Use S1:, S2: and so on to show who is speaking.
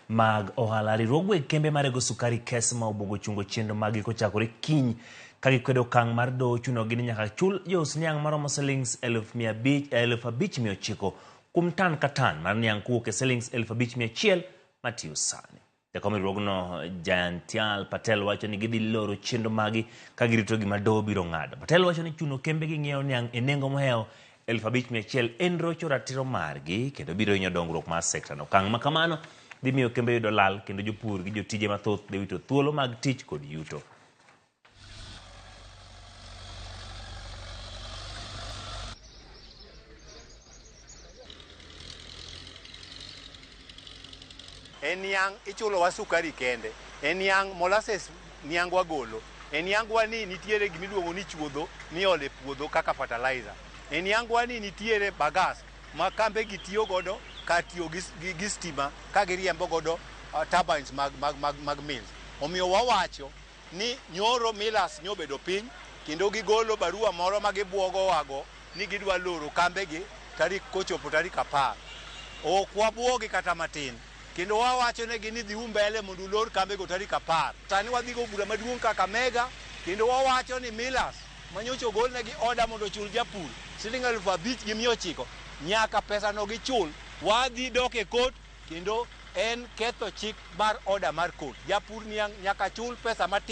S1: Mag ohala. Riwruog weg kembe marego sukari KESMA obwogo chungo chenro maggi kochakore kiny ka gikwedo okang' mar doho chunogi ni nyaka chul jous niang' maromo silings 5,900 kuom tan ka tan mar niang' kowuok e silings 5,100 matiyo sani. Jakom riwruogno Jayantial Patel wacho ni gidhi loro chenro maggi ka girito gima doho biro ng'ado. Patel wacho ni chuno kembe gi ng'iewo niang' e nengo mohewo 5,100 en rocho ratiro margi kendo biro hinyo dongruok mar sekta no. Okang' ma kamano dhi miyo kembe yudo lal kendo jopur gi jotije mathoth dhi wito thuolo mag tich kod yuto.
S2: E niang' ichulowa sukari kende. E niang' molasses niang' wagolo. E niangwa ni nitiere gimiluongo ni chuodho miolo e puodho kaka fertilizer. E niangwa ni nitiere bagas ma kambe gi tiyo godo kar tiyo gi stima ka giriembo godo turbines mag mills. Omiyo wawacho ni nyoro millers nyobedo piny kendo gigolo barua moro ma gibuogo wago ni gidwa loro kambegi tarik kochopo tarik 10. Ok wabuogi kata matin. Kendo wawacho negi ni dhiuru mbele mondo ulor kambego tarik 10. Sani wadhi go bura maduong' Kakamega kendo wawacho ni millers manyocha ogolnegi order mondo ochul japur siling 5,900 nyaka pesa no gichul. Wadhi dok e court kendo en ketho chik mar order mar court. Japur niang' nyaka chul pesa matin.